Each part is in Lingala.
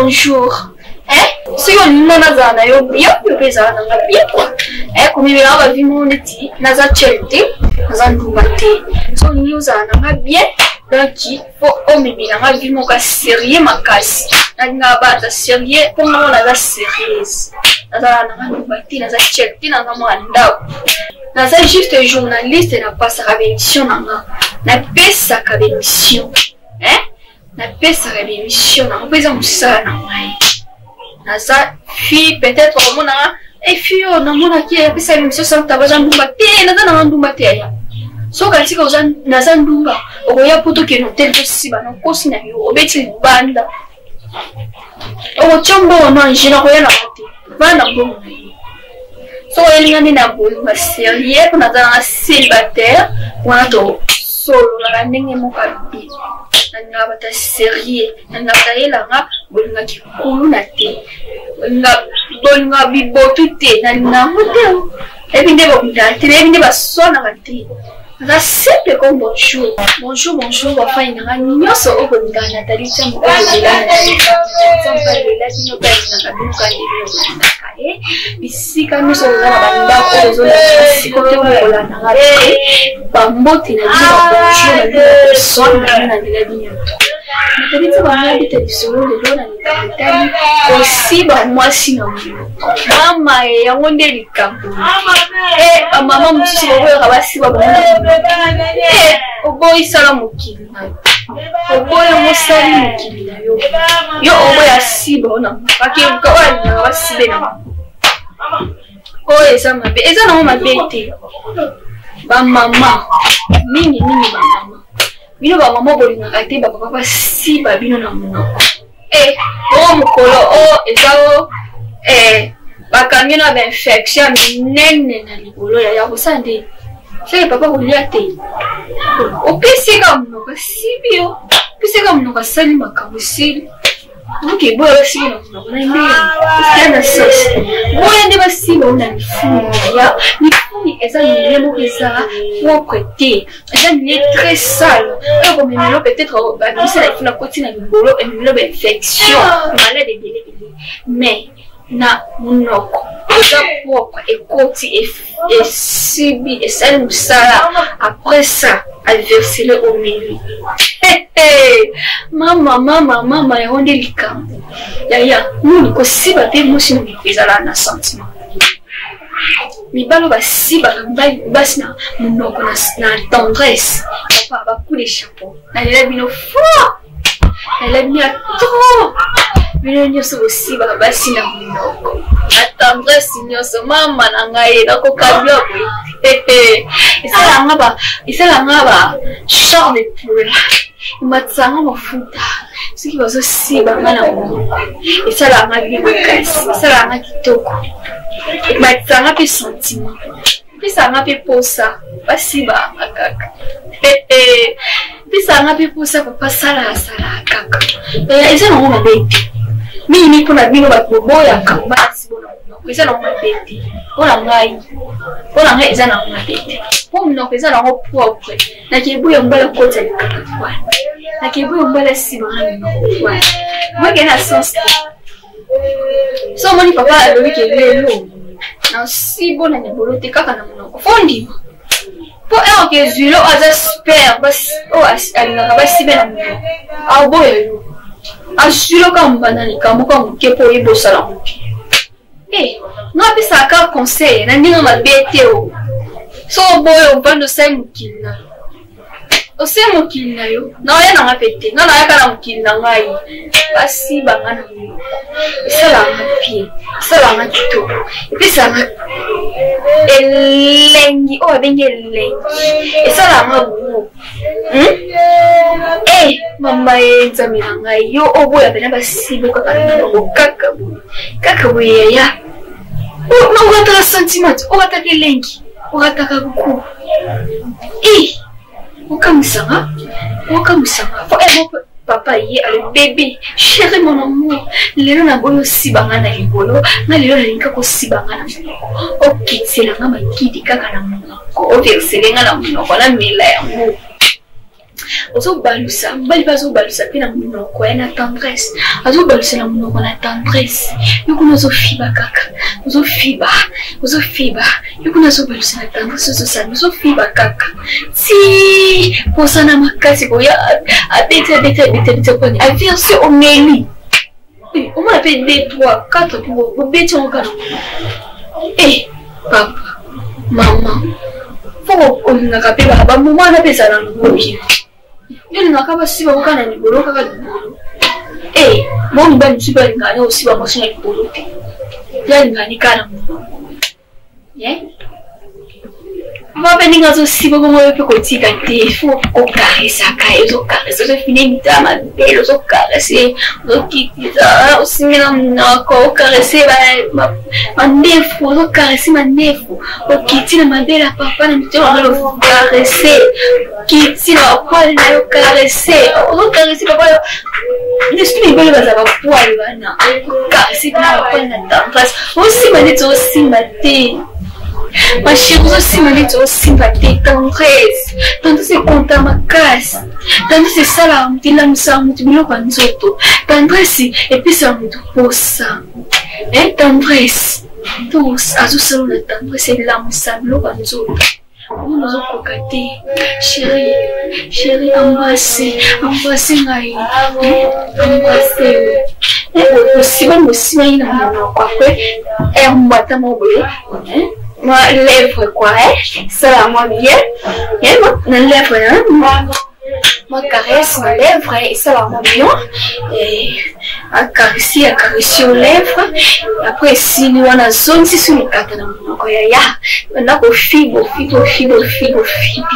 bonjour. Eh, soki olingi nga nazala na yo bien, yo mpe ezala na nga bien quoi. Eh, komemela nga bavi moko neti naza chel te, naza ndumba te. Soki olingi ozala na nga bien, donc po omemela nga vi moko ya sérieux makasi. Nalingaka bato ya sérieux mpo nga moko naza sérieuse. Nazala na nga ndumba te, naza chel te, naza mwana ndako. Naza juste journaliste, napasaka ba émission na nga. Napesaka ba émission. Eh? Napesaka ba émission na nga mpo eza mosala na ngai. Naza fille peut-être omonaka e fille oyo namonaki apesa émission sans tabac aza ndumba te, naza nanga ndumba te yaya. Soki okanisika oza naza ndumba, okoya mpo tokende hotel tosiba na nkosi na yo, obeti libanda. Okotia mbongo na nje nakoya na yo te. Vanda mbongo na yo. Soki oyeli nga nde na bolingo sérieux mpo naza nanga célibataire, wana tosololaka ndenge moko ya bien. Nalingaka bato ya sérieux, nalingaka bato ayelanga bolingo kikuluna te, bolingo ya bibotu te, nalinga yango te. Nayebi nde babundaka te, nayebi nde baswanaka te. Naza simple comme bonjour. Bonjour, bonjour, bafani na nga nyonso oyo bolingaka Nathalie Nsambo oyo bolela Nsambo alela bino mpe alingaka bino kaka ndenge bolingaka ye. Bisika nyonso boza na bandako oyo ozolanda siko te bokolanda nga te. Bambote na bino, ba bonjour na bino, ba bonsoir na bino, nalela bino to. Nathalie Nsambo abeta lisolo lelo na likambo etali kosiba mwasi na monoko. Mama ye yango nde likambo. Eh, bamama mosusu baboyaka basiba bango. Eh, oboyi sala mokili na yo. Oboyi mosali mokili na yo. Yo oboya siba ona bakeluka oyo alingaka basibe na bango. Oyo eza mabe, eza nango mabe te. Bamama mingi mingi bamama bino bamama bolingaka te bapapa basiba bino na monoko. Eh, o mokolo o eza o eh, bakangi na bainfection ya minene na likolo ya ya kosala nde seke papa kolia te opesi ka monoko asibi yo opesi ka monoko asali makambo esili oke boya basiba na monoko na nde eza na sens boya nde basiba o na lifuni ya lifuni eza milie moko eza propre te eza milie très sale oyo komemelo peut-être babimisa na lifuni akoti na libolo ememelo bainfection malade ebele ebele mais na monoko eza propre ekoti esibi esali mosala après ça aversele omeli mama mama mama yango nde likambo yaya nini kosiba mpe mwasi na monoko ezalaka na sentiment mibali oyo basibaka basi na monoko na tendresse papa ba coup de chapeau nalela bino fort nalela bino ya trop bino nyonso bosibaka basi na monoko na tendresse nyonso mama na ngai nakoka bilo boye esalanga ba esalanga ba chair de poule ematisanga mafuta soki bazosiba nga na monoko esalanga bien makasi esalanga kitoko ematisanga mpe sentiment epesanga mpe posa basibanga kaka epesanga mpe posa papa salasala kaka eza nango mabe te mingi mpona bino bato boboyaka basi bona monoko eza nango mabe te mpona ngai mpona ngai eza nango mabe te mpo monoko eza nango propre nakeboya mobali akota likaka poil nakeboya mobali asibanga monoko poil mwakei na sens te so omoni papa alobi ke lelo nasibo na libolo te kaka na monoko fo ndima mpo ere ke zwilo oyo aza super oyo alingaka basibe na monoko aboya yo azwilo kaka mbanda likambo kaka moke mpo oyeba osala moke Eh, nga apesaka kaka conseil na ndenge mabe te o so oboya ovanda osali mokili na yo osali mokili na yo naoya nanga mpe te nga nayaka na mokili na ngai basiba nga na monoko esalaka nga pie esalaka nga kitoko epesaka nga elengi oyo abengi elengi esalaka nga gout Eh, mama ye nzambe na ngai yo oboya pena basibo kaka na monoko kaka boye kaka boye yaya orataka sentiment orataka elengi orataka gout e okamwisanga okamwisanga fo emo papa ye alo bebe chéri mon amour lelo naboyi osiba nga na libolo nga lelo nalingi kaka osiba nga na monoko okitisela nga makidi kaka na monoko oversele nga na monoko namela yango. Ozobalusa mobali mpe azobalusa mpe na monoko ya na tendresse, azobalusa na monoko na tendresse. Yo kuna ozofiba kaka, ozofiba, ozofiba. Yo kuna azobalusa na tendresse, ozosala, ozofiba kaka ti posa na makasi koya abeti abeti abeti abeti aponi averse omeli omona mpe 2 3 4 obeti yango kaka. Eh papa, mama, fo olingaka mpe bamoma wana mpe ezala nango bien. Yo olingaka basiba kaka na libolo, kaka libolo. Eh, bo mibali mosusu mpe alingaka ne osiba mwasi na libolo te, ye alingaka ne kaka na monoko. Mwa mpe ndenge azosiba bongo, yo mpe kotika te, fo okaresaka ye, ozokarese, ozofine mitala mabele, ozokarese, ozokitisa, osimbi na monoko, okarese mandefu, ozokarese mandefu, okiti na mabele ya papa na mitema mabele, okarese, okiti na bapoile na yo, okarese, ozokarese papa. Ndesuki mibali baza bapoile wana, okarese mpena bapoile na tendresse, osimba neti osimba te. Ma chérie, ozosimba neti osimba te. Tendresse, tendresse ekonta makasi. Tendresse esalaka moto, elamisaka moto biloko ya nzoto. Tendresse epesaka moto posa. Tendresse to azosala na tendresse, elamisa biloko ya nzoto. Omona ozokoka te. Chéri, chéri, embrasse, embrasse ngai, embrasse. Osiba mosiba ye na monoko, après air mbwata moko boye, mwa lèvre quoi, sala mwa bien na lèvre, mwa caresse na lèvre, esalaka mwa bien. Acaresse, acaresse yo lèvre, après esili wana, azongisi so likata na monoko. Yaya, banda kofiba, ofibi, ofibi, ofibi, ofibi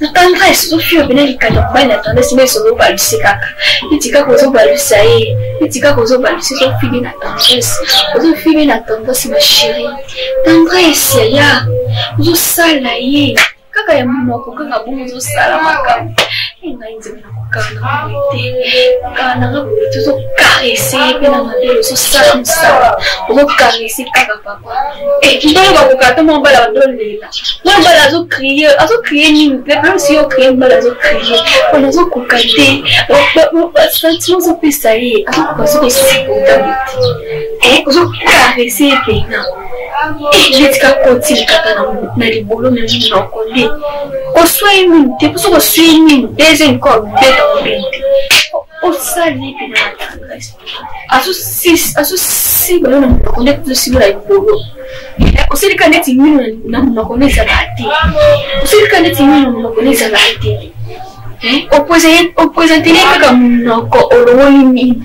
na tendresse, ozofiba pena likata mobali na tendresse. Nde ozobaluse kaka neti kaka ozobalusa ye, neti kaka ozobalusa, ozofibi na tendresse, ozofibi na tendresse. Ma chérie, tendresse yaya, ozosala ye kaka ya monoko kaka bongo, ozosala makambo. Ngai Nzambe, nakokaka na boye te, kaka nanga boye te. Ozokarese ye mpe na mabele, ozosala mosala, ozokarese kaka papa. Mibali bakoka te, mwa mobali azolela, mwa mobali azocrie, azocrie nini mpe place yo ocrie, mobali azocrie mpona azokoka te basentiment ozopesa ye, azokoka azokosupporta te. Ozokarese ye mpena neti kakoti likata na libolo na monoko, nde koswa ye mingi te, mpo soki oswi ye mingi, deuxième fois obeta mobeli te. Osali ye mpena na tendresse, azosiba yo na monoko nde ozosiba na libolo. Osilika neti mino na monoko nde ezalaka te, osilika neti mino na monoko nde ezalaka te. Opresente ye kaka monoko, olongoli mino,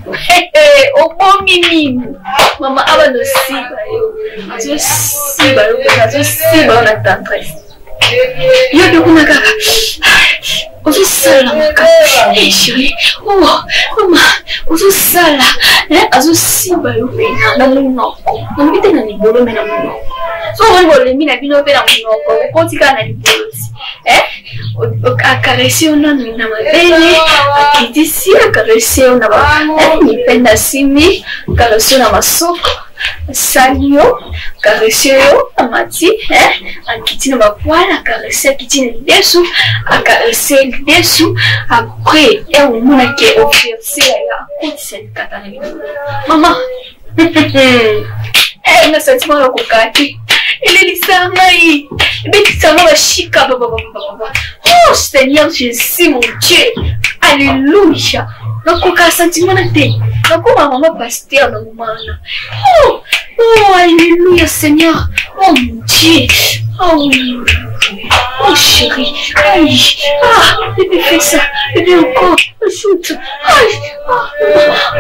obomi mino. Mama, abanda osiba yo, azosiba yo mpenza, azosiba yo na tendresse. Yo mpe kuna kaka ozosala makambo. Chéri, oh mama, ozosala, azosimba yo mpena na monoko, nalobi te na libolo, me na monoko. So omoni bolembi na bino mpe na monoko, okoti kaka na libolo ti acaresse yo nanu na mabele, akitisi, acaresse yo na mipende, asimbi, acaresse yo na masoko, asali yo, caresse yo, amati, akiti na bapoile, acaresse, akiti na lidesu, acaresse lidesu. Après e omonake overse, yaya akotisa likata na libolo. Mama, na sentiment ya kokaa te, elelisa ngai, ebetisa nga bashika bababababa. Oh Seigneur Jésus, mon Dieu, alléluia. Nakoka sentiment na te, nakoma mama pasteur na momana. Oh, oh, alléluia Seigneur, oh mon Dieu, oh oui, oh chéri, aïe, ah bébé, fais ça, bébé, encore, ajoute, aïe, ah,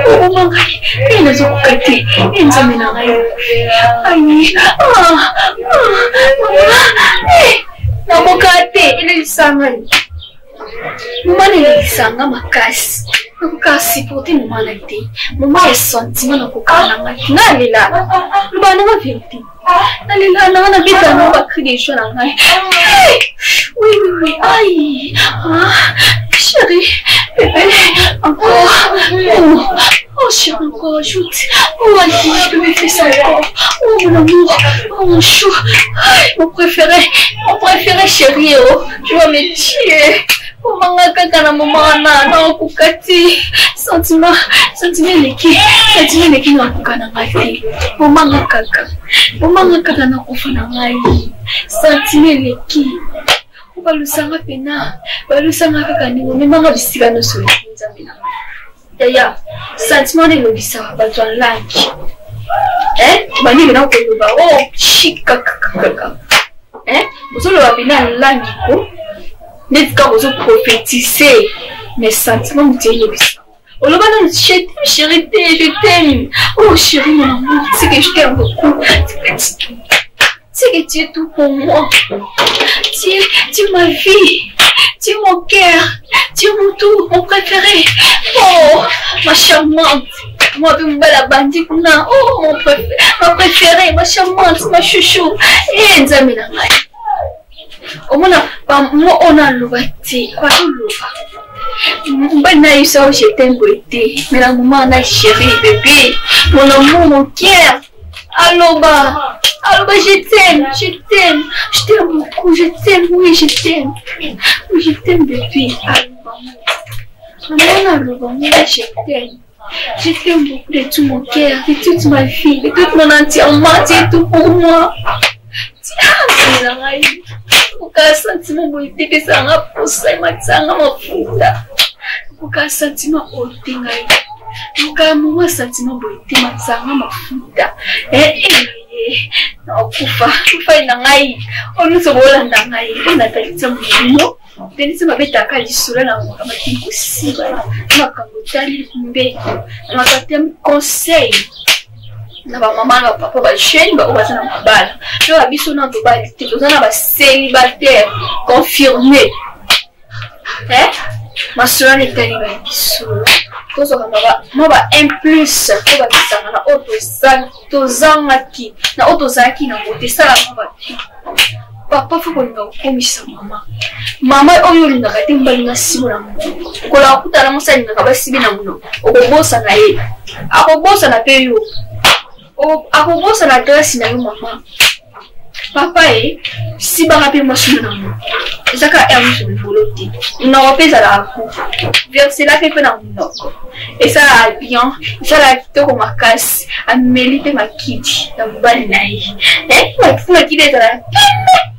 oboma ngai, e nazokoka te, e Nzambe na ngai, aïe, ah, ah, mama, e nakoka te, elelisa ngai moma, nelelisa nga makasi, nakoka supporte moma na te, moma ya sentiment, nakoka na ngai, nalela, loba nanga vérité, nalela nanga, nabeta nanga bacri de joie na ngai. Oui, oui, oui, aïe, ah, chéri, bébé, encore, oh, oh chéri, encore, ajoute, oh aïe, bébé, fais ça encore, oh mon amour, oh mon chou, aïe, mon préféré, mon préféré, chéri, oh, tu vas me tuer. Bomanga kaka na moma wana nakokoka te. Sentiment, sentiment eleki, sentiment eleki nakokoka na ngai te. Bomanga kaka, bomanga kaka nakufa na ngai. Sentiment eleki. Obalusanga pena, balusanga kaka ndenge omemanga bisika nyonso oleki Nzambe na ngai. Yaya, sentiment wana elobisaka bato ya langi. Eh, bandi pena koloba, oh, chic kaka kaka. Eh, ozoloba pena langi ko. Neti kaka ozo prophétiser, mais sentiment moto elobisa. Oloba nanu, je t'aime chérie te, je t'aime. Oh chérie mon amour, tu sais que je t'aime beaucoup. Tu sais que tu es tout pour moi. Tu es ma vie. Tu es mon cœur. Tu es mon tout, mon préféré. Oh, ma charmante. Moi, la bandit, oh, mon préféré, ma préférée, ma charmante, ma chouchou. Eh, nzambe na ngai. Omona, ba mo ona loba te, kwa loba. Mobali na ye so je t'aime boye te, mais na moment na chérie, bébé, mon amour, mon cœur. Aloba, aloba, je t'aime, je t'aime, je t'aime beaucoup, je t'aime, oui, je t'aime. Oui, je t'aime bébé. Aloba, maman, aloba, moi, je t'aime. Je t'aime beaucoup de tout mon cœur, de toute ma vie, de toute mon entièrement, tu es tout pour moi. Tiens, ngai. Oka sentiment boye te epesaka nga posa ematisaka nga mafuta. Oka sentiment oyo te ngai. Oka moma sentiment boye te ematisaka nga mafuta. Eh, eh, eh, nakokufa kufai na ngai oyo nyonso bolanda ngai oyo natalisa molimo Denise babetaka lisolo na makambo atali kosiba na makambo etali mbeto na makambo etali conseil na bamama na bapapa bajeune baoyo baza na mabala mpe ba biso na tobali te toza na bacélibataire confirme eh? masolo wana etali babiso tozwaka mwa ba un plus oyo bakisaka na oyo tozangaki na oyo tozalaki nango te esala mwa ba papa fo kolinga kokomisa mama mama oyo olingaka te mobali nga sibo na monoko kola okutana mwasi alingaka basibi na monoko okobosana ye akobosana mpe yo akobosana adresse na yo mama papa ye sibaka mpe mwasi no na monoko eza kaka heure nyonso libolo te monoko mpe ezalaka ku versela mpe mpe na monoko esalaka bien esalaka kitoko makasi ameli mpe makidi ya mobali na ye eh, makidi ezalaka pembe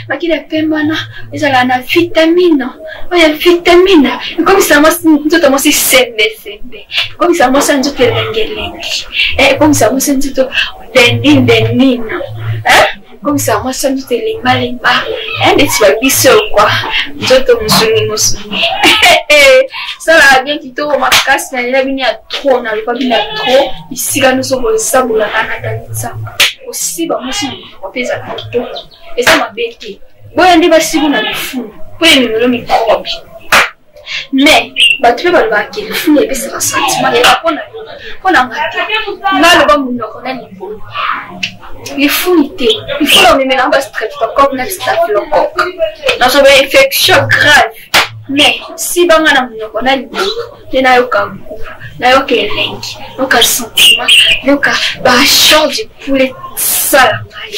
makidi ya pembe wana ezalaka na vitamine oyo ya vitamine ekomisa mwasi nzoto mwasi sembesembe ekomisa mwasi ya nzoto elengelenge eh, ekomisa mwasi ya nzoto dendindendina eh? komisa mwasi ya nzoto elembalemba eh, neti babiso kwa nzoto mosuni mosuni salaka bien kitoko makasi nalela bino ya trop naloba bino ya trop bisika nyonso bosabolaka na danisa kosiba mwasi na monoko mpe ezalaka kitoko eza mabe te boya nde basibu na lifulu mpo ememelo mikrobe mais bato mpe balobaka ke lifulu epesaka sentiment yaka mpo na yo mpo na nga te nga aloba monoko na libolo lifuni te lifuni omemelaka ba streptocoque na staphylocoque nazwa ba infection grave mais siba nga na monoko na libolo nde nayoka gout nayoka elengi nayoka sentiment nayoka ba chair de poulet sala ngai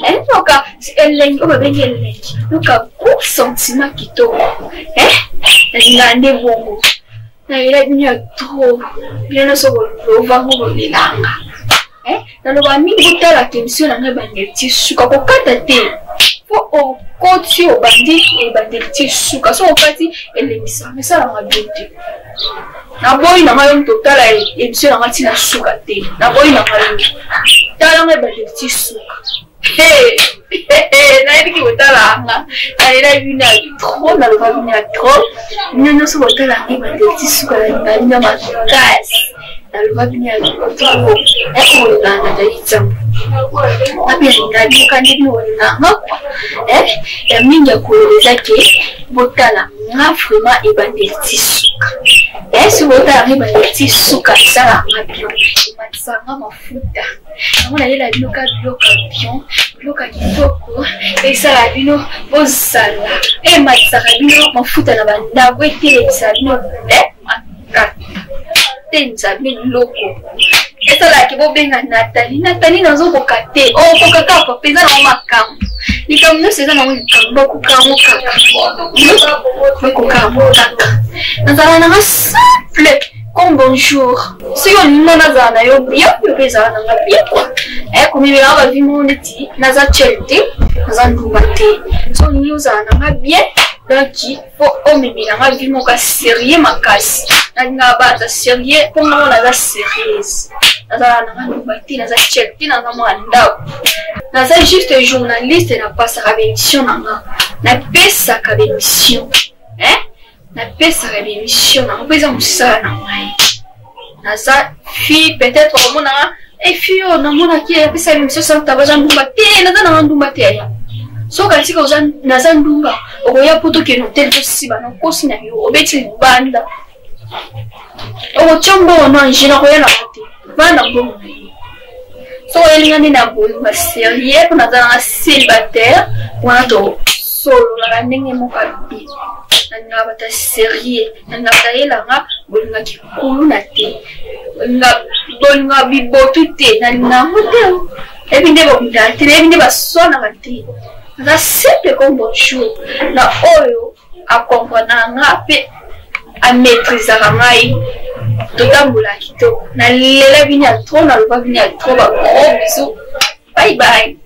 eh, nayoka elengi oyo babengi elengi nayoka gout sentiment kitoko eh, nalingaka nde bongo nayela bino ya trop bino nyonso bolovango bolelanga eh, naloba mingi botalaka emission na ngai ebandeli ti suka kokata te po okoti obandi ebandeli ti suka soki okati elembisaka esalaka mabe te naboyi na ngai yo moto otala emission na ngai ti na suka te naboyi na ngai yo tala ngai ebandeli ti suka nayebiki kotala nga nalela bino ya trop naloba bino ya trop bino nyonso botala ngai ebandeli ti suka nalinga bino makasi naloba bino ya trop olingaka nazali nzambe ape nalinga bino ka nde bino olingaka nga kua ya mingi ya koloba eza ke botala nga vraiment ebandeli ti suka soki botala nga ebandeli ti suka esalaka nga bien ematisaka nga mafuta yango nayela bino ka biloko ya bien biloko ya kitoko esala bino bozala ematisaka bino mafuta na bandako etelemisaka bino makata te nzambe biloko Esalaka bobenga Nathalie. Nathalie nazokoka te. Okoka kaka papa, eza nango makambo. Likambo nyonso eza nango likambo, bakoka yango kaka. Bakoka yango kaka. Nazala nanga simple comme bonjour. Soki olingi nga nazala na yo bien, yo mpe ezala nanga bien quoi. Eh, komemela ba vie moko neti naza tchel te, naza ndumba te. Soki olingi ozala nanga bien, donc po omemela nga vie moko ya sérieux makasi. Nalingaka bato ya sérieux mpo nga moko naza sérieuse. Nazala nanga ndumba te, naza tchel te, naza mwana ndako. Naza juste journaliste, napasaka ba émission na nga. Napesaka ba émission. Hein? Napesaka ba émission na nga mpo eza mosala na ngai. Naza fille peut-être omonaka e fille oyo namonaki apesa émission sans tabac aza ndumba te, naza nanga ndumba te yaya. Soki okanisika oza naza ndumba, okoya po tokende hotel tosiba na nkosi na yo, obeti libanda. Okotia mbongo na nje nakoya na te. Vanda mbongo na yo. Soki oyeli nga nde na bolingo ya sérieux mpo naza nanga célibataire, wana tosololaka ndenge moko ya bien. Nalingaka bato ya sérieux, nalingaka bato ayelanga bolingo ya kikuluna te, bolingo ya bibotu te, nalingaka yango te. Nayebi nde babundaka te, nayebi nde baswanaka te. Naza simple comme bonjour na oyo akomprenaka nga mpe amaîtrisaka ngai. Totambola kitoko, nalela bino ya trop, naloba bino ya trop, ba gros bisous, bye bye.